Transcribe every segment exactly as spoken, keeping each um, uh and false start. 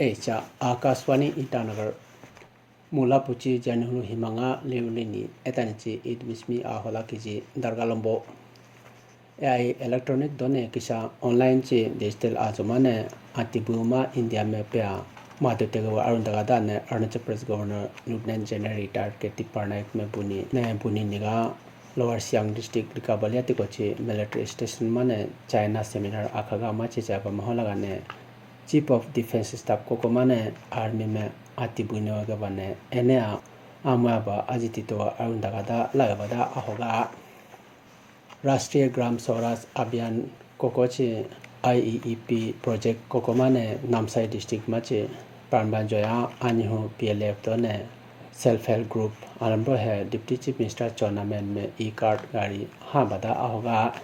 Echa Akashvani Itanagar. Mula puchi janihulu himanga leulini etanichi idmismi ahola kiji dargalombo. A I electronic done kisa online chi digital azumane atibu ma India me pia madu tegawa arundaga dane Arunachal Pradesh Governor Lieutenant General Retired K T Parnaik me buni ne buni niga Lower Siang District Likabali atiko chi military station mane China seminar akhaga ma chichaba maholagane Chief of Defense Staff koko mane army me ati buino gabane ene a amaba ajitito arundagada lagabada ahoga. Rashtriya Gram Swaraj Abhiyan koko chi I E E P project koko mane Namsai District machi Pranban Joya anihu P L F done self help group alambro he Deputy Chief Minister Chowna Mein me e-card gari habada ahoga.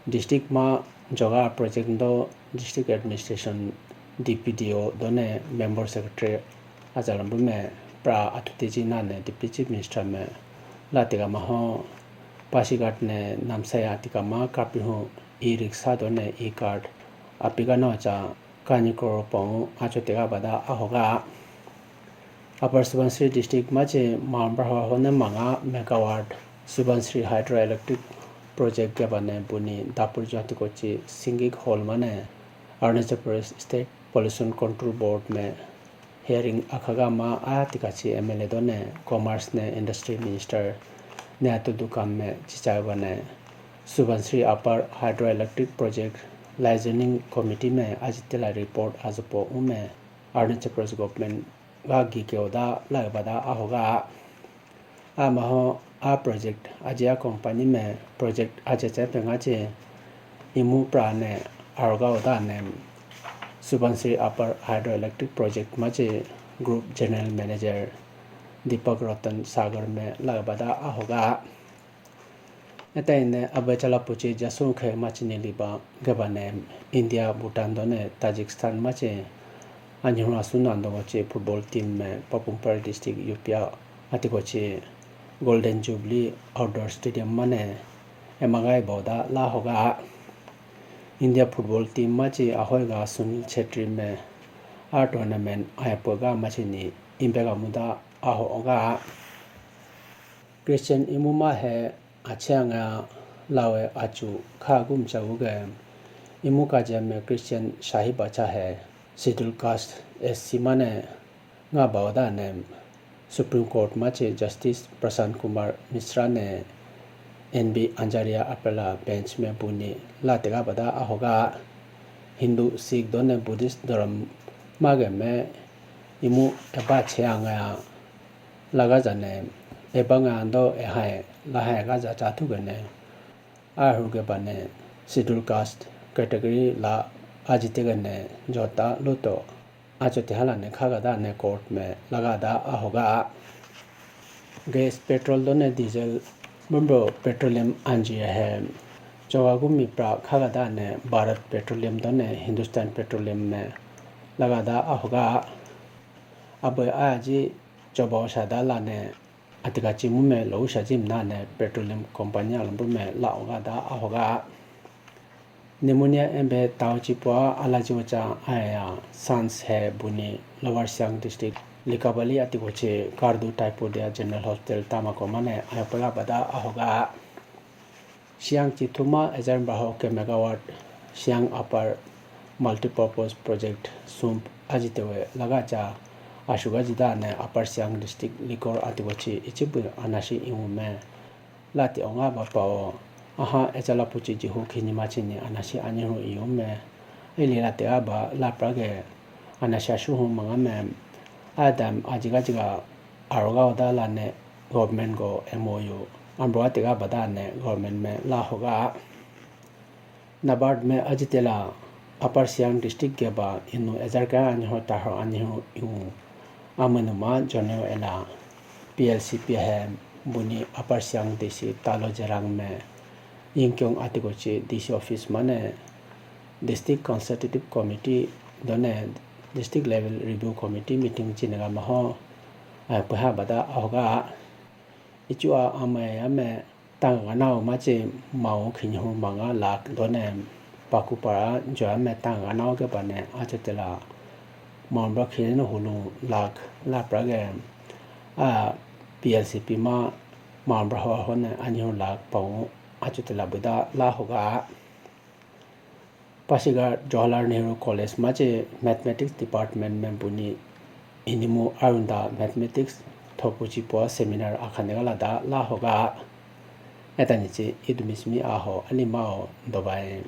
District ma joga project do District Administration D P D O done Member Secretary ajalambu me pra atuteji nane Deputy Chief Minister me latika maho Pasighat ne Namsai atika ma kapihu e-rickshaw done e-card apigano cha Kanyikoro pong acho tega bada ahoga. Upper Subansiri District machi Mahambaho hone manga megawatt Subansiri Hydroelectric Project gebane buni Dapur Jatikochi Singik Hall mane Arunachal Pradesh State Pollution Control Board me hearing akhaga ma atikachi M L A done Commerce ne Industry Minister ne atudu kam me chichai bane Subansiri Upper Hydroelectric Project Liaison Committee me ajitela report azupo ume Arunachal Pradesh Government ga gike oda laga bada ahoga. Amaho a project ajiya company me project aja chepe nga che imu pra ne aroga oda ne Subansiri Upper Hydroelectric Project machi Group General Manager Deepak Ratan Sagar me laga bada ahoga. Etaine abachala puchi jasu khe machine liba gabane India, Bhutan done Tajikistan machi anihura suna dongo chi football team me Papumpar District U P A atiko chi Golden Jubilee Outdoor Stadium mane emagai boda la hoga. India football team machi ahoiga Sunil Chhetri me a tournament ayapoga machine imbega muda ahoga. Christian imu ma he achhe anga lawe achu kha gum chagu ge imu kajia me Christian sahib acha he Schedule Caste S C mane nga baoda ne Supreme Court machi Justice Prashant Kumar Mishra ne N B Anjaria apela bench me buni la tega bada ahoga. Hindu, Sikh done Buddhist dhorom mage me imu eba che anga laga jane ebanga do ehai lahai ga ja cha thugene ahuge bane Schedule Caste category la ajitegene jota luto achote halane khaga dane court me laga da ahoga. Gas, petrol done diesel bumbo petroleum anji he choga gumi pra khaga dane Bharat Petroleum done Hindustan Petroleum me laga da ahoga. Abe aji choba sada lane atika chimu me lo usa jim nane petroleum company alambro me la oga da ahoga. Pneumonia embe tao chipua alaji ocha aya sans he buni Lower Siang District Likabali atiko che Kardu Taipodia General Hospital tamako mane ayapala bada ahoga. Siang chithuma ejar baho ke megawatt Siang Upper Multipurpose Project sump ajitewe lagacha ashuga jida ne Upper Siang District Likor atiko che ichibu anashi iwume. Lati onga ba pao. Aha, echala puchi jihu khini machini anasi anihu iyume. Ili lati aba lapra ge anasi asuhu mangame. Adam ajiga jiga aroga oda lane government go M O U. Ambro atiga bada ne government me la hoga. NABARD me ajitela Upper Siang District ge ba inu ejar ka aniho taho aniho iwu. Amanuma Joneo ela P L C P he buni Upper Siang D C Talo Jerang me yingkyong atiko chi D C office mane District Consultative Committee done District Level Review Committee meeting chinaga maho, eh, peha bada ahoga. Ichu a amai ame tanga nao machi mao khinyu manga lak done pakupara jo ame tanga nao ke bane achetela Mount Bra khileno hulu lakh la pra ge, a, P L C P ma Mount Bra ho hone anyu lakh pau achutela buda la hoga. Pasighat Jawaharlal Nehru College ma che Mathematics Department me buni inimu ayunda Mathematics thopu chipo seminar akhane gala da la hoga. Etani che idumismi aho alimao dobai.